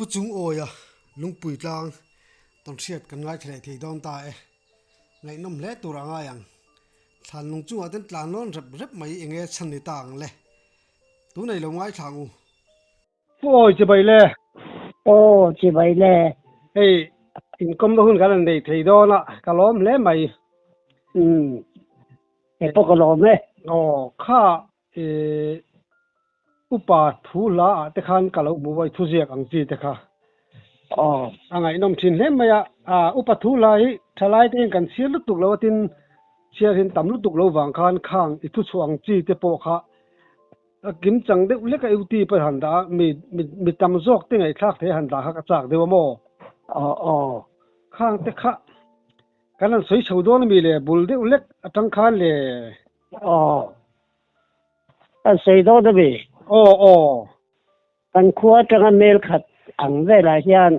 Pu Chungawia lungpui tlang tawnhriat kan ngaithla leh thei dawn ta e. Ngaihnawm hle tur a ngai ang. Thlan lung chungah ten tlan lawn rep rep mai eng nge chhan ni ta ang le. Tunei lo ngaithla ang u. Pu Awi chibai le. Aw chibai le. Hei inkawmna hun kan han nei thei dawn a, ka lawm hle mai. Umm he pawh ka lawm e. Aw kha i upa thu hla ah te khan ka lo hmu a i thuziak ang chi te kha. Aw. A ngaihnawm thin hle mai a, upa thu hla hi thalai te hian kan chhiar lutuk lo a tin chhiar hin tam lutuk lo vang khan khang i thuchhuah ang chi te pawh kha A kim chang deuh lek a UT pawh han dah a, mi mi tam zawk te ngaihthlak thei a han dah kha ka chak deuh a maw? Aw aw. Khang te kha kan han sawi chho dawn a mi le, bul deuh lek atang khan le. Aw. Kan sawi dawn a mi? Aw aw. Kan khua atanga mel khat ang velah hian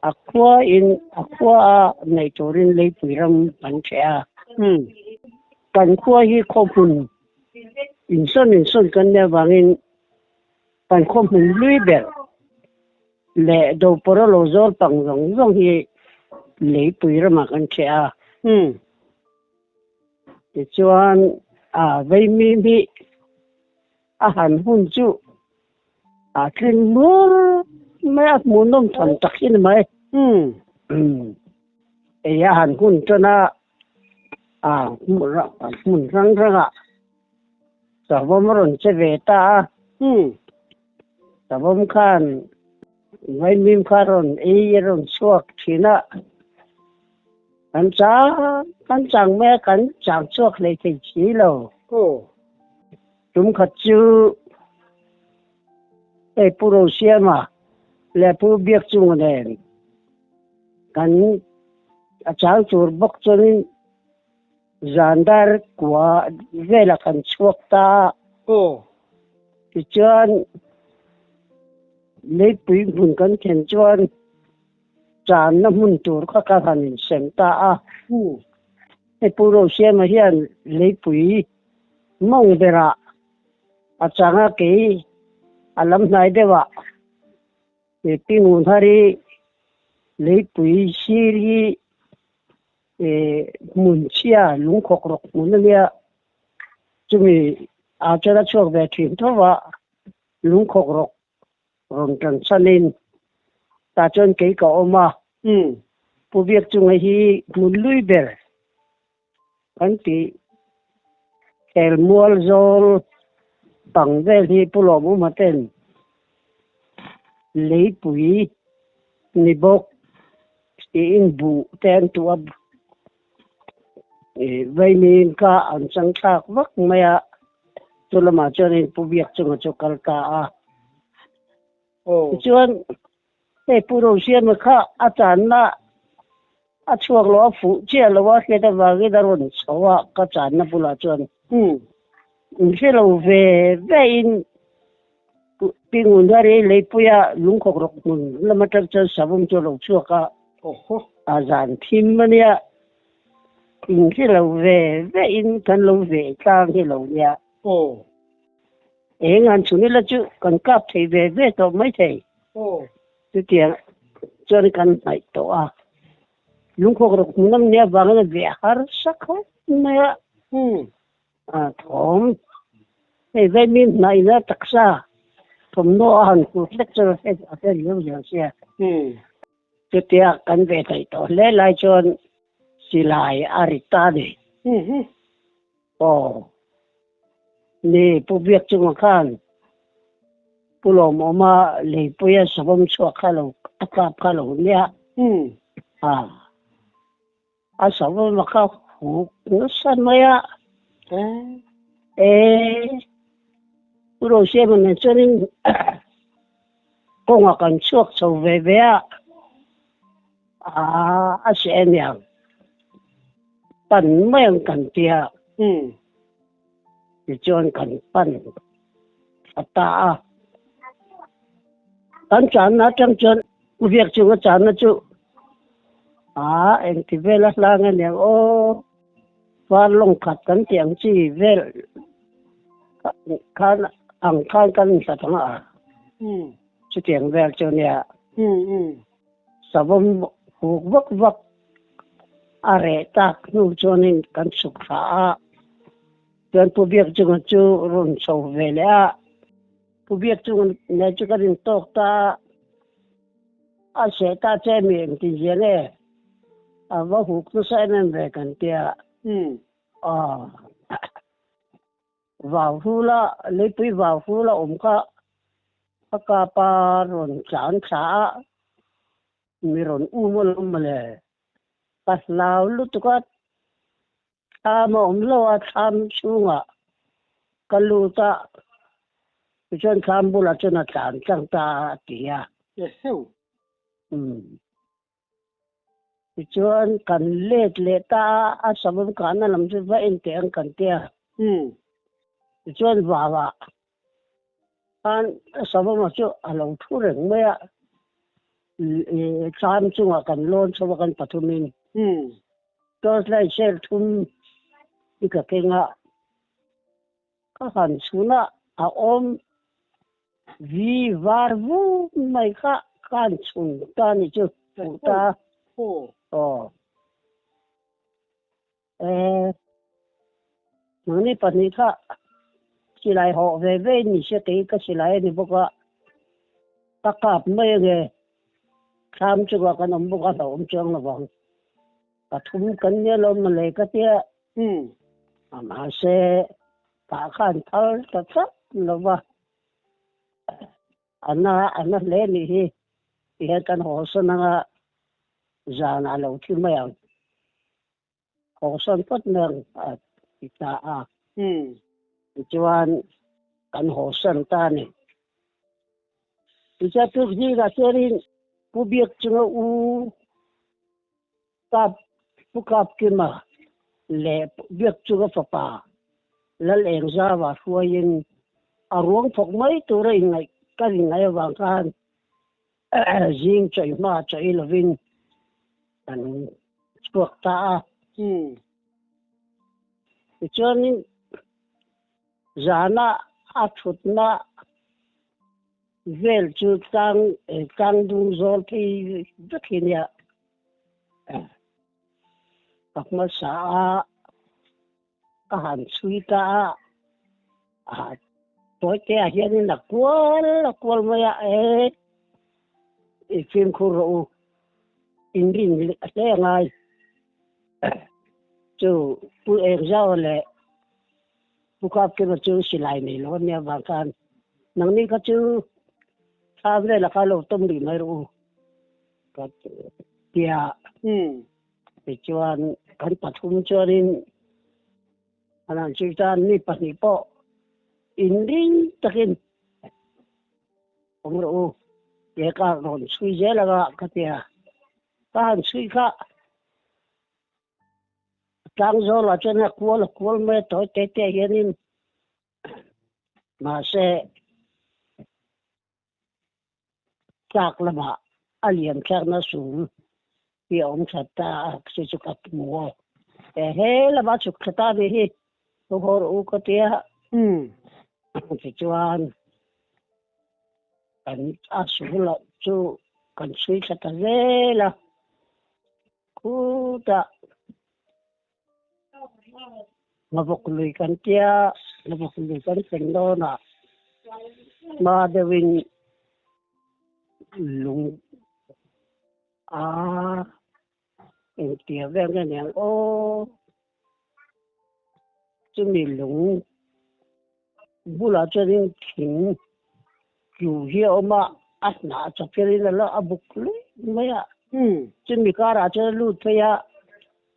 A khua in a khua a neih turin leipui ram an ṭheh a. Kan khua hi khaw hmun insawn insawn kan nih avangin kan khaw hmun hlui ber leh Dopawrh a lo zawl pang zawng zawng hi leipui ramah kan ṭheh a. Tichuan a veimim hi a han hun chu A tling mur mai a, hmuhnawm tham tak hi ni mai. Umm. Ei a han hun tan a, a hmun hrang hrangah savawm a rawn che ve ta a. Umm. Savawm khan vaimim kha a rawn ei a rawn chhuak thin a, kan chang kan chang mai a, kan chang chhuak hlei thei si lo. Aw. Tum khat chu hei Pu Rosiama leh Pu Biakchunga nen kan a chang tur bawk chuanin zan dar kua velah kan chhuak ta a. Aw. Tichuan leipui hmun kan thlen chuan channa hmun tur kha ka han insem ta a. Hei Pu Rosiama hian leipui Mawng berah a chang a kei a lam hnai deuhah i pi Ngunhari leipui sir hi i hmun chhia lungkhawk rawk hmun a nia, chumi ah chuan a chhuak ve thin tho va, lungkhawk rawk rawn tan chhanin tah chuan kei ka awm a, Pu Biakchunga hi hmun lui ber Kan tih Elmual zawl pang vel hi Pu Lawmawma ten leipui ni bawk tiin buh te an tuah a, vaimiin ka an chang thlak vak mai a, chu lamah chuanin Pu Biakchunga chu kal ta a. Tichuan hei Pu Rosiama kha a channa a chhuak lo a fuh chiah lo a hriat avangin a rawn chho a ka channa bulah chuan in hre lo ve ve in Pi Ngunhari leipuia lungkhawk rawk hmun lam atang chuan savawm chu a lo chhuak a, a zan thim a nia in hre lo ve ve in kan lo ve tlang hi lo nia. Eng an chhun ila chu kan kap thei ve ve tawh mai thei. Chutiang chuan kan hnaih tawh a. Lungkhawk rawk hmun ang nia vangin a ve harsa khawp mai a. A thawm hei vaimim hnaihna taksa thawmhnaw a han hmuh hlek chuan a hre riau riau sia. Chutia kan ve theih tawh hle lai chuan silai a ri ta a ni. Aw. Ni, Pu Biakchunga khan Pu Lawmawma leipuia savawm chhuak kha lo a kap kha lo nia. A a savawm a kha huk nasa mai a. E Pu Rosiama nen chuanin kawngah kan chhuak chho ve ve a. A a si aniang. Pan mai ang kan tia. Tichuan kan pan a ta a. Kan channa atang chuan U Biakchunga channa chu a engti vel a hlang aniang aw var lawng khat kan tih ang chi vel khan ang khan kan inhlat ang a. Chutiang vel chu nia. Savawm huk vak vak a reh tak hnu chuanin kan chhuk thla a, chuan Pu Biakchunga chu rawn chho ve leh a. Pu Biakchunga nen chu kan intawk ta a, a seh ta che mi engtin zia nge a va huk nasa em em ve kan tia. Aw. Vau hrula, leipui vau hrula awm kha a kap a rawn tlan thla a, mi rawn um alawm mawle. Ka hlau lutuk a, thlam a awm lo a, thlam chhungah ka lut a, tichuan thlam bulah chuan a tlan tlang ta a a ti a. Eheu. Umm. Tichuan kan let leh ta a, a savawm kahna lam chu va en teh ang kan tia. Tichuan vauah khan a savawma chu a lo thu reng mai a, tlam chungah kan lawn chho a kan pathumin. Torchlight share thum hi ka keng a, Ka han chhunah a awm vi var vuk mai kha ka han chhun ta ni chu hmuh ta. Aw. E, nangni pahnih kha silai hawh ve ve in ni sia kei ka silai a ni bawk a, ka kap mai ange. Thlam chungah kan awm bawk a hlauhawm chuang lovang. Pathum kan nia lo mawle ka tia. Mahse, tah khan thal ta tlat lo va, a na a na hle nih hi tihian kan hawlsawn anga zanah lo thi mai ang. Hawlsawn phawt mai ang a ti ta a. Tichuan, kan hawlsawn ta a ni. Tichuan, tukzingah chuanin Pu Biakchunga u Kap Pu Kapkima leh Biakchunga fapa Lal Engzava hruaiin a ruang thawk mai tura inngaih kan inngaih avang khan zing chawih hma chawih lovin kan chhuak ta a. Tichuanin zana a thutna Vel chu tlang tlang dung zawl phei vek hi nia ka hmasa a ka han chhui ta a a tawi te ah hianin a kual a kual mai a e i fimkhur rawh u in rin hle a ngai chu pu eng zau leh Pu Kapkima chu silai nei lo ania vang khan nangni kha chu thla vela kha lo tawm rih mai rawh u ka tia. Tichuan kan pathum chuanin an han chhui ta mi pahnih pawh inring takin awm rawh u tia ka rawn chhui zel anga ka tia. Ka han chhui kha Tlang zawlah chuan a kual a kual mai a tawi te te hianin mahse tlak lamah a lian thlakna sul hi a awm that ta a chu chu ka hmu a e he lamah chhuk thla ta nih hi thu haw rawh u ka tia tichuan kan a sul chu kan chhui thla ta zel a. Khutah Ngavawk lui kan tia, Ngavawk lui kan thleng dawnah hma deuhin lung a engtia vel nge niang aw, chumi lung bulah chuanin thing tlu hi a awm a, a hnah chawphirin a la a buk luih mai a, chumi karah chuan a lut phei a,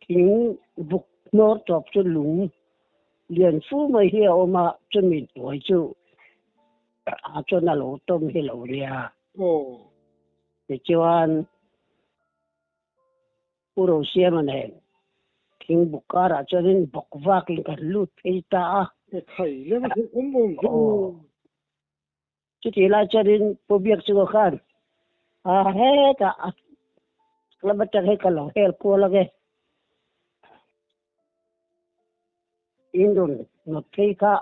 thing buk hnawr tawp chu lung lian fu mai hi a awm a, chumi hnuai chu ah chuan a lo tawm hi lo nia. Tichuan. Pu Rosiama nen thingbuk karah chuanin bawk vakin kan lut phei ta a. E khai lem a thil awm awm chu. Aw. Chutih lai chuanin Pu Biakchunga khan a hetah a lam atang hi ka lo hel kual ang e. In rawn nawt phei kha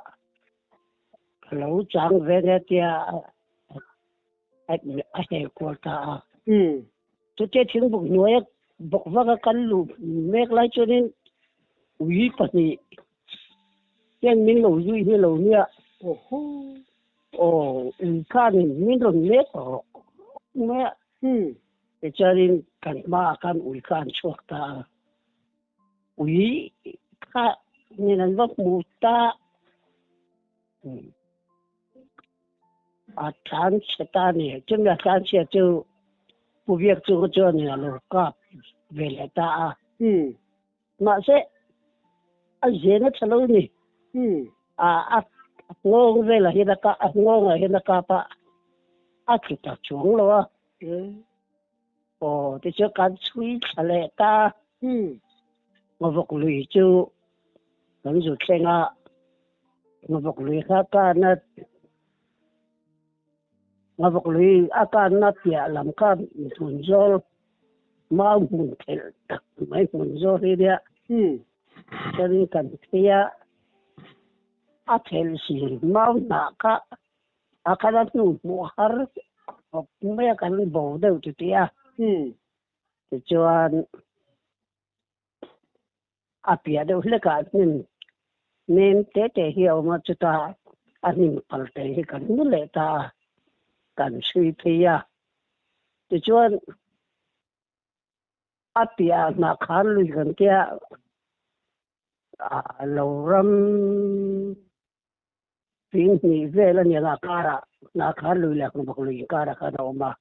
ka lo chang ve nia tia A hel kual ta a. Chutia thingbuk hnuaia bawk vaka kal luh mek lai chuanin ui pahnih hian min lo zui hi lo nia. Aw, ui khanin min rawn mek rawk rawk mai a. Tichuanin kan hmaah khan ui kha an chhuak ta a. Ui kha nen an va hmu ta. A tlan chhe ta a ni. Chumi a tlan chhia chu Pu Biak chunga chuanin a lo kap ve leh ta a. Mahse, a zen a tha lo ni. A a nghawng velah hian a kap, a nghawngah hian a kap a, a tlu ta chuang lo a. Aw, tichuan kan chhui thla leh ta a. Ngawvawk lui chu kan zu thleng a, Ngawvawk lui kha kana Ngawvawk lui a kanna piah lam kha hmun zawl mau hmun thelh tak mai hmun zawl hi nia chuanin kan phei a, a thelh si mau hnah kha a khan a hnu hmuh har khawp mai a kan bo deuh titih a, tichuan. A piah deuh hlekah hnim nem te te hi a awm a, chutah a hnim pal te hi kan hmu leh ta a, kan chhui phei a. Tichuan a piahah hnah khar lui kan tia a lo ram ping hnih vel a nia a karah hnah khar lui leh hnawk lui inkarah khan a awm a.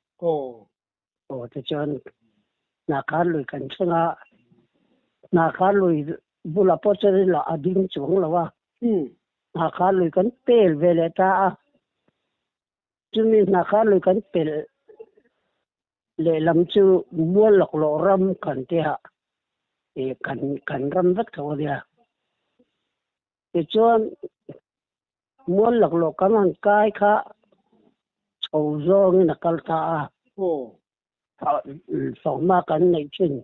Aw tichuan Hnahkhar lui kan thleng a, Hnahkhar lui bulah pawh chuan in lah a ding chuang lo a, Hnahkhar lui kan pel ve leh ta a, chumi Hnahkhar lui kan pel lehlam chu mual laklawh ram kan tia ih kan kan ram vek tho a nia. Tichuan Mual laklawh kan han kai kha chho zawngin a kal ta a, sawhma kan neih thin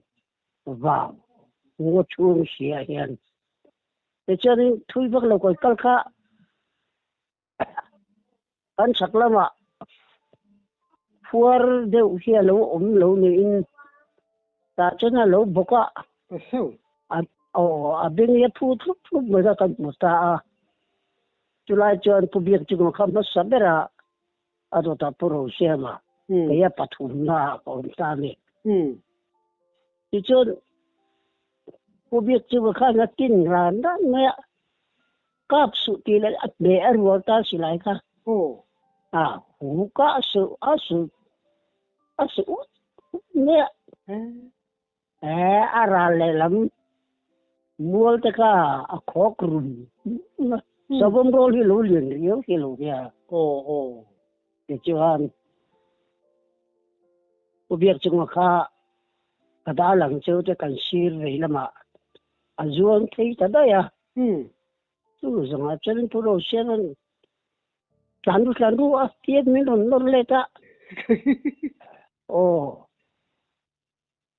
vang ngaw chhung sia hian. Tichuanin thui vak lo kawi kal kha kan chhak lamah phuar deuh hi a lo awm lo niin tah chuan a lo bawk a. Aw, a beng hi a phu thlup thlup mai kha kan hmu ta a. Chulai chuan Pu Biakchunga kha hmasa bera a dawtah Pu Rosiama kei a pathumna ah ka awm ta a ni. Tichuan Pu Biakchunga khan a tin ran ran mai a, kap suh tih leh a hmeh a rual ta si lai kha. A hu kah suh a suh a suh ut ut mai a. A ral lehlam mual te kha a khawk rum a, savawm rawl hi lo lian riau hi lo nia. Tichuan Pu Biakchunga kha ka dah lang cheu te kan sir vei lamah a zuang thei ta daih a. Chu zawngah chuan Pu Rosiana'n Tlan ru tlan ru a tiat min rawn nawr let a. Aw.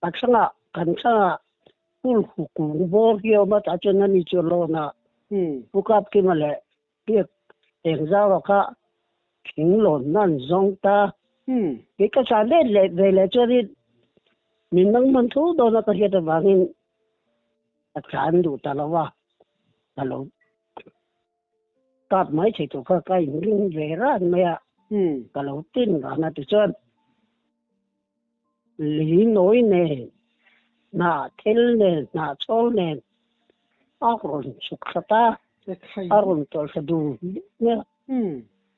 A thlangah kan thlangah pul hu kung bawr hi a awm a tah chuan ani chu a lawn a. Pu Kapkima leh Biak Engzaua kha thing lawn nan zawng ta. Kei ka tlan let leh ve leh chuanin min nang hman tho dawn a ka hriat avangin ka tlan duh ta lo a, ka lo Kap mai thei tur kha ka inring ve ran mai a, ka lo tin ran a tichuan li nawi nen, hnah thil nen, hnah chhawl nen a rawn chhuk thla ta, a rawn tawlh thla dur mai a,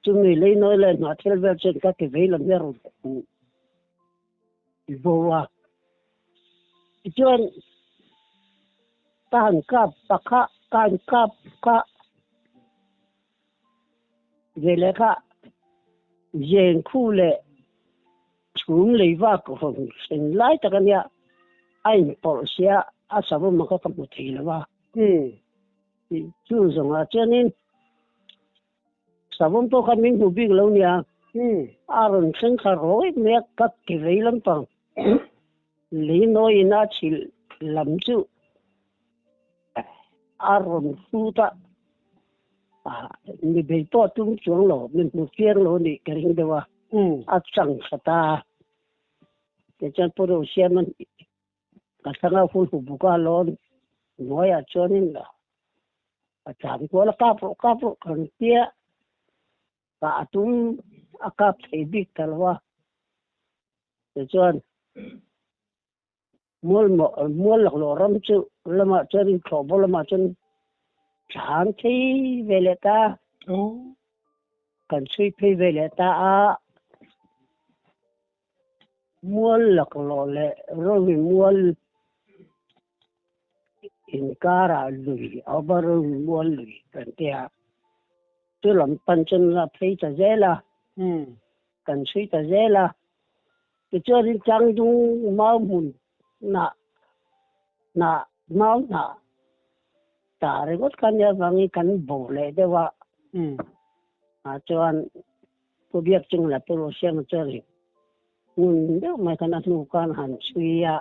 chumi lei nawi leh hnah thil vel chuan ka ti vei lam hi a rawn khuh bo a, tichuan ka han kap pakha ka han kap kha veleh kha zengkhu leh chhum lei vak rawn thlen lai tak a nia a inpawlh sia a savawm kha ka hmu thei lo a chu zawngah chuanin Savawm pawh khan min hmu bik lo nia, a rawn thleng kha rawi mai a, ka ke vei lampang lei nawiin a chhilh lam chu a rawn hrut a, mi bei pawh a tum chuang lo, min hmu chiang lo a nih ka ring deuh a. A chang thla ta. Tichuan Pu Rosiama'n ka thlanga hun hu buk a lawn hnuaiah chuanin a tlan kual a, kap rawh kap rawh kan tia kah a tum a kap thei bik ta lo a. Tichuan Mual mual laklawh ram chu lamah chuan inthlawh bawk lamah chuan tlan phei ve leh ta kan chhui phei ve leh ta a mual laklawh leh Rovi mual inkarah lui a awm a Rovi mual lui kan tia chu lam pan chuan la phei ta zel a kan chhui ta zel a tichuanin tlangdung mau hmun hnah hnah mau hnah ta ringawt kha nia vangin kan bo leh deuh a ah chuan Pu Biakchung leh Pu Ruhsiama chuan ngun deuh mai khan a hnu khan han chhui a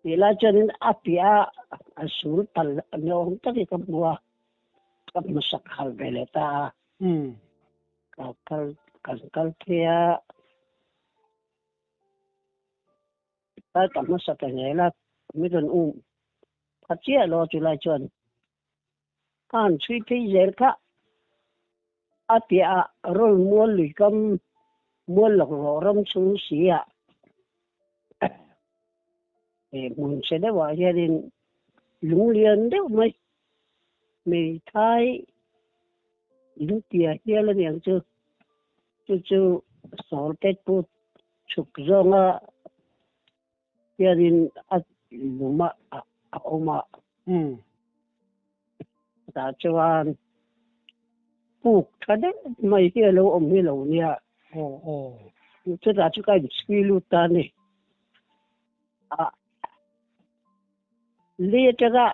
tih lai chuanin a piah a a sul pal ni awm takin ka hmu a ka hmasak hal ve leh ta a. Ka kal kan kal phei a, tlai ka hmasa ta zel a, mi rawn um pha chiah lo a chulai chuan ka han chhui phei zel kha a piah ah rawn mual lui kam mual lawk rawh ram chhung si ah hmun chhe deuh ah hianin lung lian deuh mai hmeithai In tia hial a niang chu, chu chu sawl pet put chhuk zawnga hianin a lum a a awm a. Tah chuan puk tha deuh mai hi a lo awm hi lo nia. Chutah chu ka inchhui lut ta a ni. Li atanga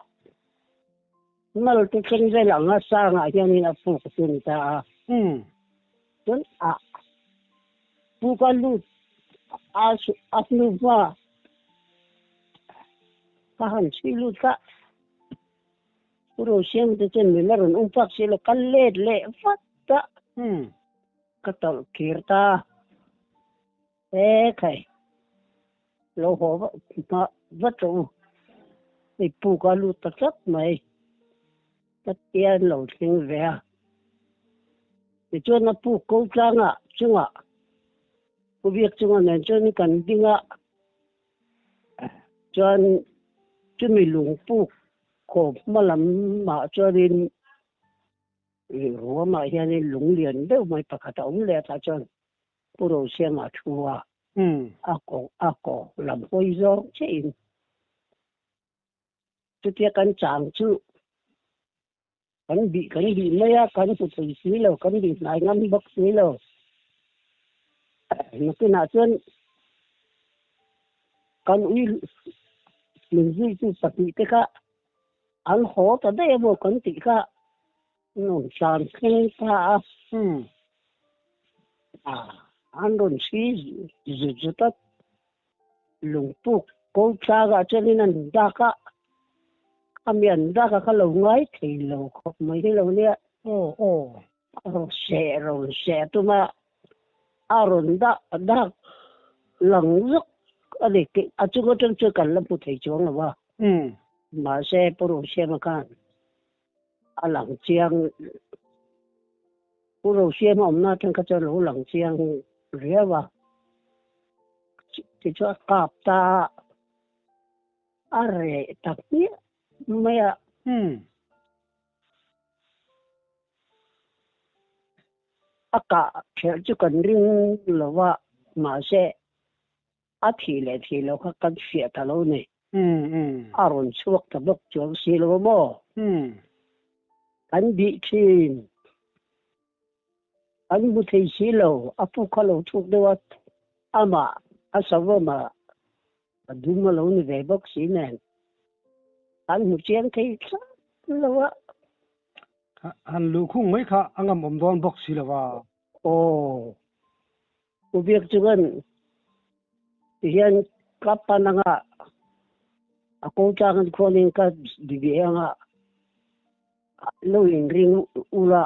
Mal te thleng vel anga sangah hianin a puk chu a ni ta a. Chuan a puk a lut a a hnu hma ka han chhui lut kha Pu Rosiam te chuan min la rawn um fak si lo ka let leh vat a. Ka tawlh kir ta e khai. Lo haw vat rawh u, hei puk a lut ta tlat mai, ka tia an lo thleng ve a. Tichuan a puk ko tlangah chungah Pu Biak chunga nen chuan kan ding a, chuan chumi lung puk khawp hma lamah chuanin ruamah hianin lung lian deuh mai pakhat a awm leh a, tah chuan Pu Rosiama thu a. A ko a ko lam hawi zawng che in chutia kan chang chu kan bih kan bih mai a, kan hmu thei si lo, kan bih hnai ngam bawk si lo. Nakinah chuan kan ui min zuitu pahnih te kha an haw ta daih emaw kan tih kha Rawn tlan thleng ta a, an rawn chhui zut zut a, lungpuk ko tlangah chuanin an dak a, khami an dak a kha lo ngai thei lo khawp mai hi lo nia. A rawn seh rawn seh a tum a, a rawn dak dak lang zawk a ni, a chung atang chuan kan la hmu thei chuang lo a, mahse Pu Ruhsiama khan A lang chiang Pu Rosiama awmna atang kha chuan lo lang chiang riau a, tichuan a kap ta a, a reh ta hmiah mai a. A kah kherh chu kan ring lo va, mahse A thih leh thih loh kha kan hriat ta lo ni. A rawn chhuak ta bawk chuang si lo a maw? Kan bih thin. Kan hmu thei si lo. A pu kha lo thuk deuh a, amah a savawm a, a dum a lo ni ve bawk si nen. Kan hmu chiang thei thlap lo a. Han luhkhung mai kha a ngam awm dawn bawk si lo va. Aw. U Biak chuan tihian ka pan anga a ko tlang an khuanin ka bibi anga lo inring ula.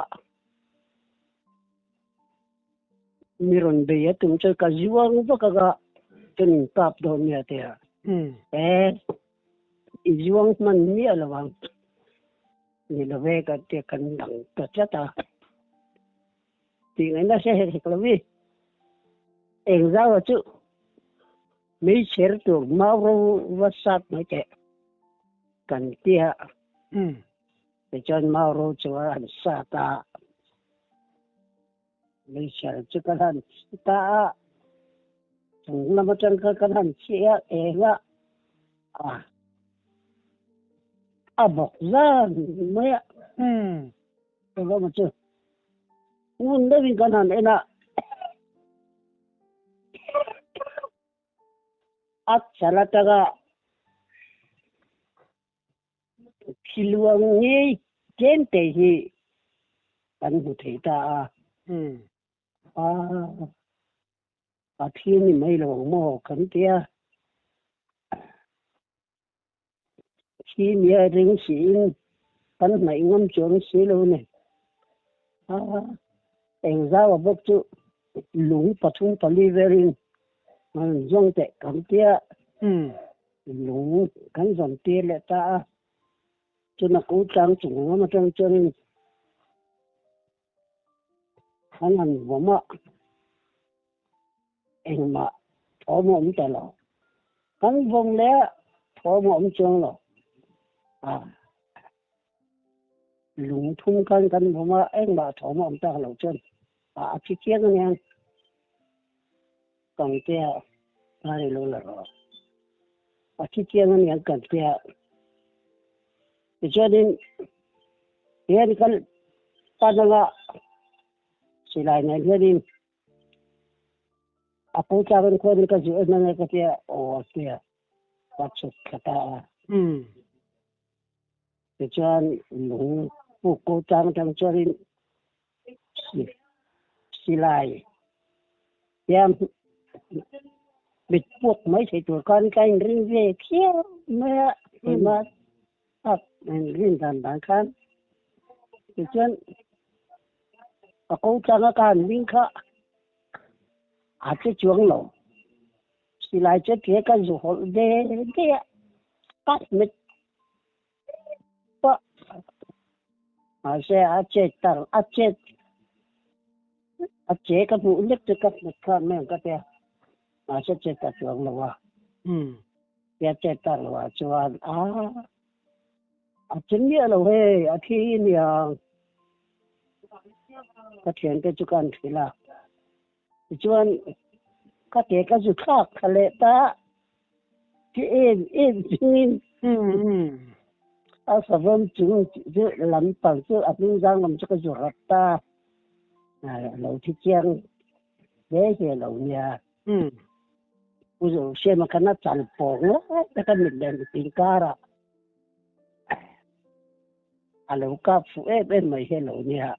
Mi rawn bei a tum chuan ka zuang vak anga chuan in kap dawn nia ti a. E i zuang hman miah lo ang. Ni lo ve kan tia kan dang ta tlat a. Tih ngaihna hre hek hek lo i. Engzau a chu meichher tur mau ro va sat mai teh kan tia. Tichuan mau ro chu a han sat a. Meichher chu kan han chhi ta a, chung lam atang khan kan han chhi a, eng a, a a bawk zan mai a. Engemaw chu ngun deuhin kan han en a. A chal atanga Thiluang ngei tlem te hi kan hmu thei ta a. A, a thi ni mai lo ang maw kan ti a. Thi nia ring siin kan hnaih ngam chuang si lo ni. A, engzau a bawk chu lung pathum pali velin an zawng teh kan ti a. Lung kan zawn tir leh ta a, chuna ko tlang chung lam atang chuanin an han vawm a, engmah thawm a awm ta lo. Kan vawm leh a, thawm a awm chuang lo. A lung thum khan kan vawm a, engmah thawm a awm tak lo chuan a thi chiang a nia. Kangtea a ri lo la rawh. A thi chiang a nia Kangtea. Tichuanin hian kan pan anga silai nen hianin a ko tlak in khuanin ka zuh en ange ka tia aw a tia ka chhuk thla ta a. Tichuan lung puk ko tlang atang chuanin silai hian mit puak mai thei tur khan ka inring ve khiau mai a, keimah tak inrin dan dan khan. Tichuan a ko tlanga ka han ring kha a che chuang lo. Silai chu tia ka zu hawlh ve ve a, ka hmet pah. Mahse a chet tar a chet a che ka hmuh lek chu ka hmet kha mai ang ka tia. Mahse chet ta chuang lo a. Tia chet tar lo ah chuan a a che miah lo hei a thi aniang. Ka thiante chu ka han hrilh a. Tichuan ka ke ka zu thlak thla leh ta ti em em chungin a savawm chung chu lampang chu a hnungzang lam chu ka zu rat ta a lo thi chiang hle hle lo nia. Pu Zohriama khan a chal pawng lai tak a mit leh mit inkarah a lo kap fuh em em mai hi a lo nia.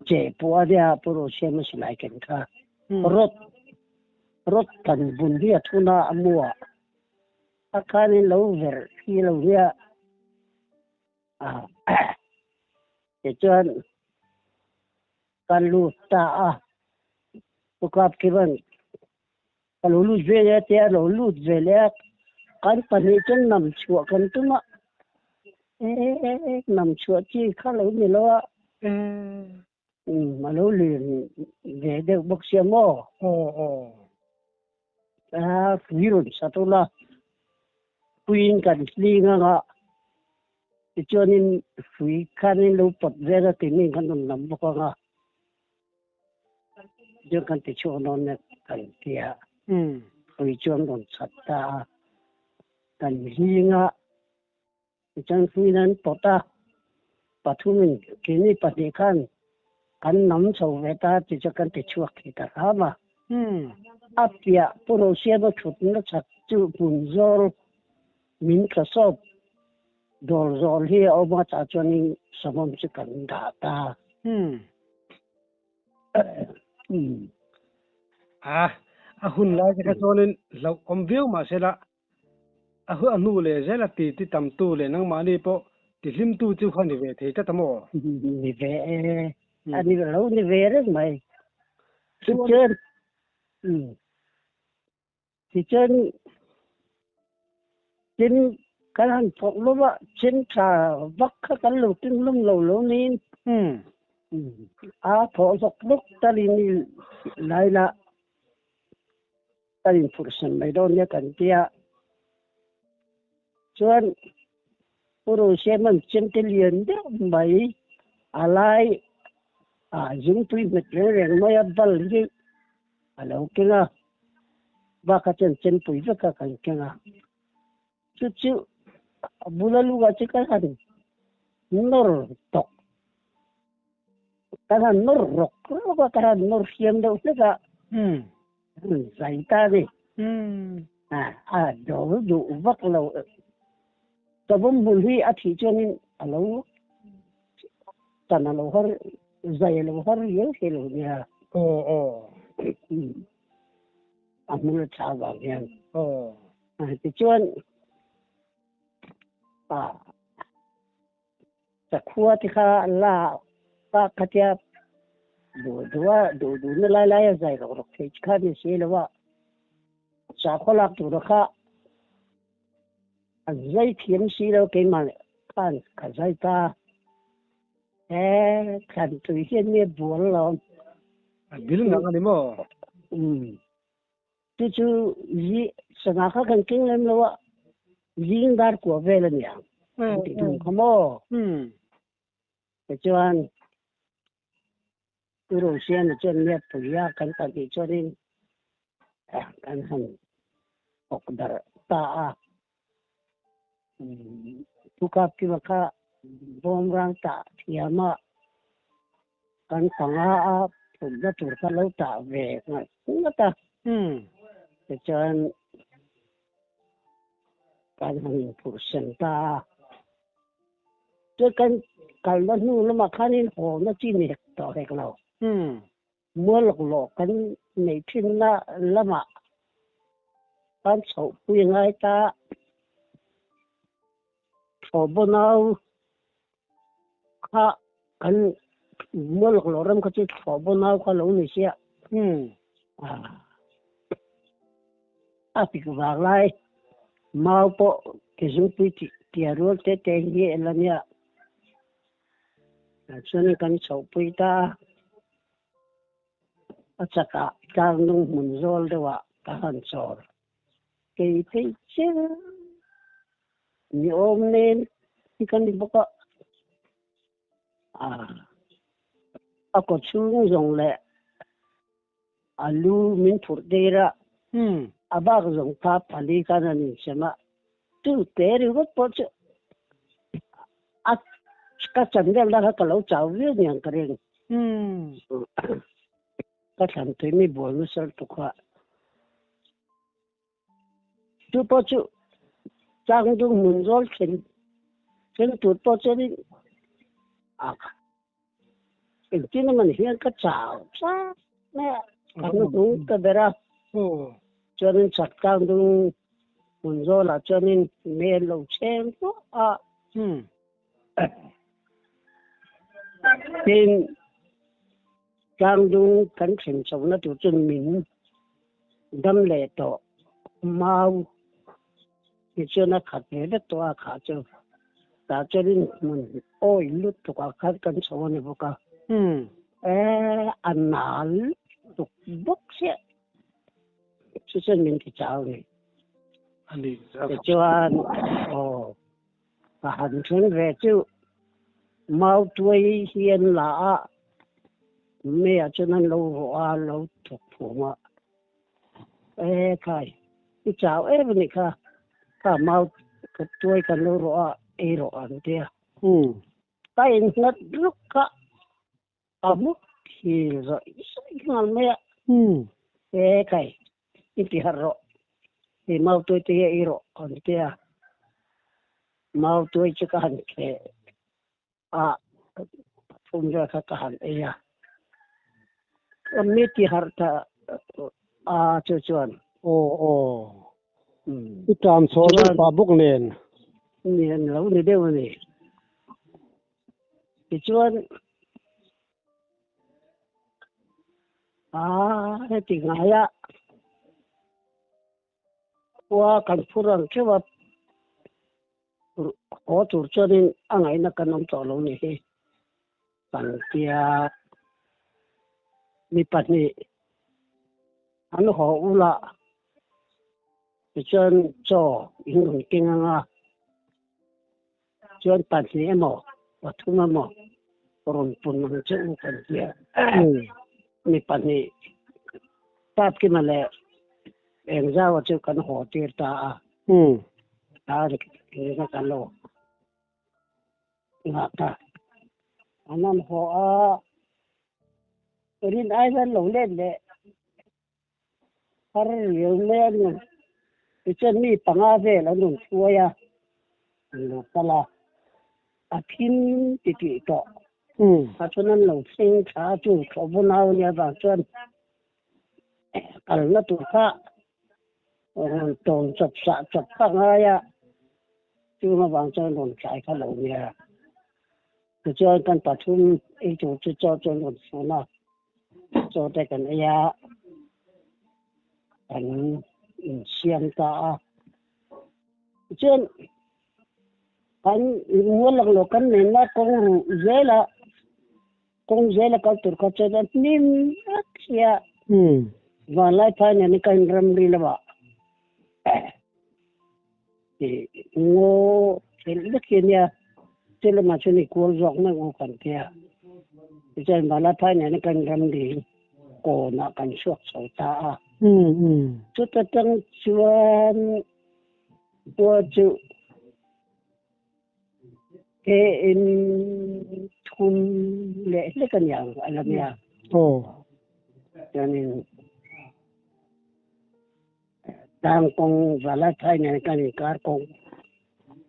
Che pawh a nia Pu Rosiama silai ken kha. Rod rod kan bun hi a thun a a mu ah a khanin lo verh hi lo nia a tichuan ka lut ta a Pu Kapkivan ka lo lut ve leh a tia a lo lut ve leh a kan pahnih chuan nam chhuah kan tum a e nam chhuah chi kha lo ni lo a a lo lir ve deuh bawk sia maw a pui rawn sat ula puiin kan hling anga tichuanin hrui khanin lo pawt vel a tinin kan rawn nam bawk anga. Chuan kan ti chhuak dawn nia kan ti a, hrui chuan rawn chhat ta a, kan hling a, tichuan hruiin an pawt a, pathumin keini pahnih khan kan nam chho ve ta tichuan kan ti chhuak thei ta hram a. A piah Pu Rosiama thutna chhak chu hmun zawl min tla sawp Dawr zawl hi a awm a tah chuanin sawmawm chu kan dah ta. A, a hun lai te kha chuanin hlauh awm viau mah se la, a hu a hnu leh zel a ti ti tam tu leh nangmahni pawh ti hlim tu chu kha ni ve thei tlat a maw? Ni ve e, a ni lo ni ve reng mai. Tichuan, tichuan tin kan han thawk lawm a, chin tha vak kha kan lo tin lawm lo lo niin a thawh hlawk hlawk talin i lai la kan inphurhsan mai dawn nia kan tia. Chuan Pu Rosiaman chemte lian deuh mai a lai a zungpui hmet reng reng mai a bal hi a lo keng a, bakah chuan chempui vek a kan keng a. Chu chu a bula lungah chu kan han nawr tawk, kan han nawr rawk rawk a, kan han nawr hriam deuh hlek a, zai ta a ni. A do duh vak lo. Savawm hmun hi a thih chuanin a lo tan a lo har, zai a lo har riau thei lo nia. A hmul a tha vang hian. Tichuan sakhua te kha la pa khatia duh duh a duh duh na lai lai a zai rawk rawk thei kha ni si lo a sakhua lak tur kha a zai thiam si lo keimah khan ka zai ta e thlan tui hian nge bual lo a bil ngang a ni maw Chu chu zi sangha kha kan keng lem lo a, zing dar kua vel a niang kan tih thung kha maw? Tichuan Pu Rosiana chuan nia puia kan pahnih chuanin kan han awk darh ta a. Pu Kapkima kha bawmrang tah thiam a, kan panga a phutna tur kha lo tah ve nghat nghat a. Tichuan kan han inphurh sen ta a. Chuan kan kalna hnu lamah khanin hawna chi ni hek tawh hek lo. Mualawk lawh kan neih thinna lamah kan chhohpui ngai ta. Thlawhbawnau kha kan mualawk lawh ram kha chu thlawhbawnau kha lo ni sia. A pik vang lai mau pawh ke zungpui tih tia rual te te hi a la nia. Chuan kan chhohpui ta a, a chakah tlangnung hmun zawl deuhah ka han chawl kei phei chiang ni awm nen hi ka ni bawk a, a kaw chhung zawng leh a lu min phurh tir a, a bak zawng kha pali khan an insem a, chu te ringawt pawh chu a ka chan vel na kha ka lo chau viau niang ka ring. Ka thlan tui mi buai nasa lutuk kha. Chu pawh chu Changdung hmun zawl thlen thleng tur pawh chuanin a engtin emaw ni hian ka chau tlat mai a, ka hnuhnung ta ber a. Chuanin chak Changdung hmun zawlah chuanin mel lo chheng hluah a. Tin, Tlangdung kan thlen chhohna tur chu min dam leh tawh mau hi chuan a khat ve vek tawh a, kha chu tah chuanin hmun awi lutuk ah khan kan chho a ni bawk a, e a nal lutuk bawk chiah chu chuan min ti chau a ni. Tichuan aw. Ka han thleng ve chu Mautuai hi an la a, meiah chuan an lo rawh a, an lo thawk phum a. E khai, i chau em a nih kha, kha mau ka tuai kan lo rawh a, ei rawh an ti a. Ka innghat luk kha a mu thil zawih zawih nghal mai a. E khai, i ti harh rawh, hei Mautuai te hi ei rawh an ti a. Mautuai chu ka han kheh a, pathum vel kha ka han ei a. Ka mi ti harh ta a chu chuan. Aw aw, i tan chhuah deuh pah bawk nen. Nen lo ni deuh a ni. Tichuan, A heti ngaia khua kan phur ang theuh a, haw tur chuanin a ngaihna kan awm tawh lo ni hi kan tia mi pahnih an haw ula tichuan chaw in rawn keng anga chuan pahnih emaw pathum emaw rawn pun ang che u kan tia mi pahnih Tapkima leh Engzaua chu kan haw tir ta a tar kan lo nghah ta an han haw a rin ai hian lo let leh Har riau mai a ni. Tichuan mi panga vel an rawn hruai a, an lo kal a, a thim ti tih tawh. A chuan an lo thleng thla a, chu thlawhbaw nau nia vang chuan kalna tur kha rawn tawn chawp sah chawp kha a ngai a, chung avang chuan rawn tlai kha lo nia. Tichuan kan pathum ei tur chu chaw chuan rawn fun a. Chaw te kan ei a, kan insiam ta a. Tichuan kan mual laklawh kan nenna kawng ruh zela kawng zela kal tur kha chuan a hnim vek sia. Vanlai phai nen kan ramri lamah Ngaw thelh vek hi a nia, chu lamah chuan i kual zawk mai u kan tia. Tichuan Malaphai nena kan ramri kawnah kan chhuak chho ta a. Chuta tang chuan khua chu ke in thum leh hlek a niang a la nia. Chuanin. Tlang kawng Valathai nen kan inkar kawng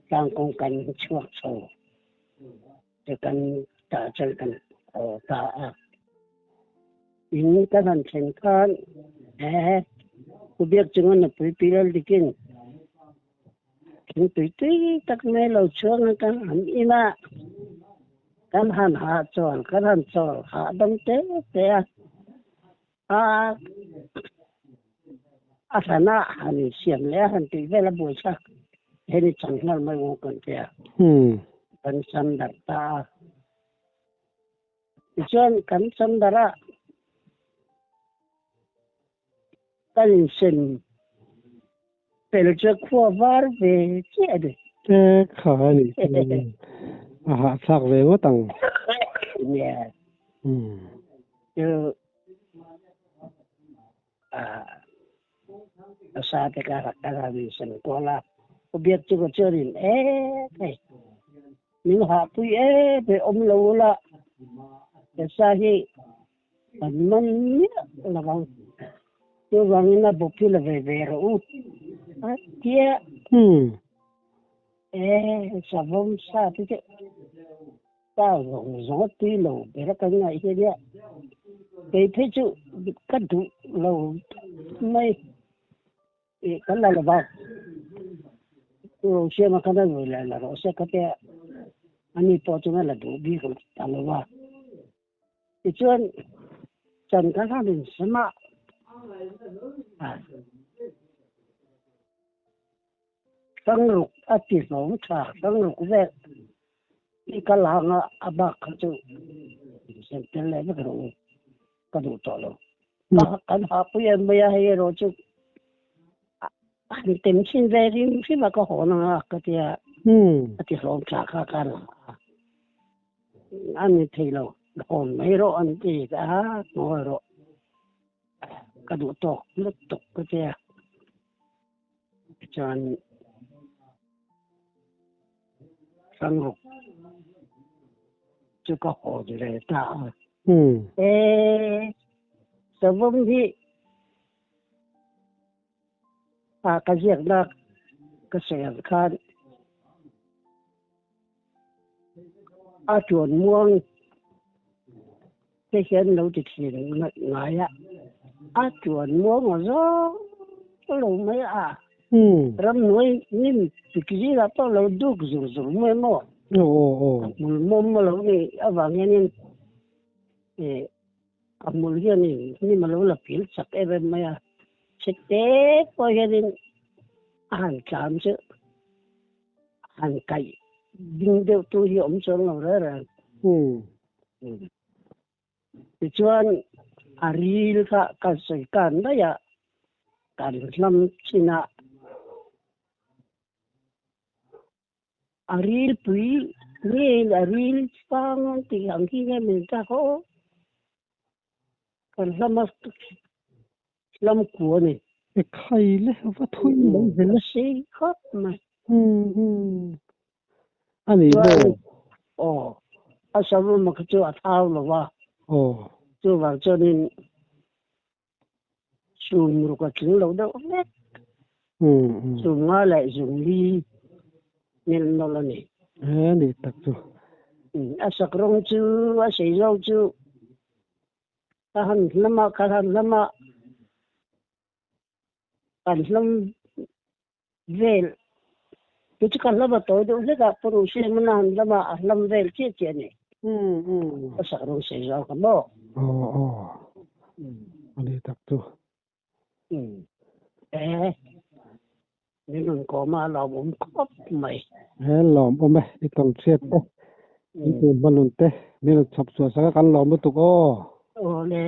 tlang kawng kan chhuak chho te kan tah chuan kan haw ta a. In kan han thlen khan he Pu Biak chunga nupui pi Laldikin thingtui tui tak mai lo chhuang a kan han in a, kan han hahchawl kan han chawl hahdam te te a. A a hlan a han insiam leh a han tih vel a buaithlak hian i chang nghal mai u kan ti a. Kan cham darh ta a. Tichuan kan cham darh a kan insem fel chu khua var ve chiah a ni. E kha a nih chu a hahthlak ve ngawt ang. Nia. Chu a sa te ka rak ka rak in sem kual a. U biak chu ka chuan in e hei min hahpui em hei awm lo ula he sa hi Kan man miah lo ang. Chuvangin a bawp hi la ve ve rawh u. A tia. E savawm sa te chu pa zawng zawng a tui lo ber a kan ngaih hi ania. Kei phei chu ka duh lo mai. I kan la lo va. Ro siam a khan a rawi leh la rawh se ka tia. Ani pawh chuan a la duh bik ta lo va. Tichuan chan kan han insem a, Sangruk a ti hlawm tha, Sangruk vel i kal hang a, a bak kha chu insem tel leh vek rawh u, ka duh tawh lo. Kan hahpui em mai a, hei erawh chu han tem chhin ve hrim hrim a ka hawn ang a ka tia, a ti hlawm tha kha ka la a. A ni thei lo, hawn mai rawh an ti a, ngawi rawh ka duh tawk lutuk ka tia. Tichuan Sangruk chu ka hawn ve ta a. E savawm hi a ka ziakna ka sawi ang khan A tuan muang te hian lo ti thin ngai a, a tuan muang a zawng lo mai a, ramhnuai hnim pik zingah pawh lo duk zur zur mai maw? A hmul mawm lo nih avang hianin. A hmul hianin hnim a lo la pil chak em em mai a, chhe te pawh hianin a han tlan chu han kaih ding deuh tu hi a awm chuang lo reng reng. Tichuan a ril kha ka sawi kan daih a, kan hlam chinah A ril pui nge a ril sang an tih ang khi nge min tak aw. Kan hlama hlam ku a ni. E khai le va thui mai zel e. A sei khawp mai. Umm a ni maw? Aw a savawm kha chu a thau lo va. Aw. Chuvang chuanin Sum ruk a tling lo deuh hlek. Sum nga leh zungli melh nawlh a ni. He ni tak chu. A sak rawng chu a sei zawk chu ka han hlam a, ka han hlam a, kan hlam vel chu chu ka hlam a tawi deuh hlek a, Pu Ruhsiamana han hlam a, a hlam vel chiah chiah a ni. Ka sak rawng sei zawk a maw? Aw aw a ni tak chu. E min rawn kawm a lawmawm khawp mai. He lawmawm e i tawn hriat te in tu hmanun te min rawn chhawp chhuah sak a kan lawm lutuk aw. Aw le.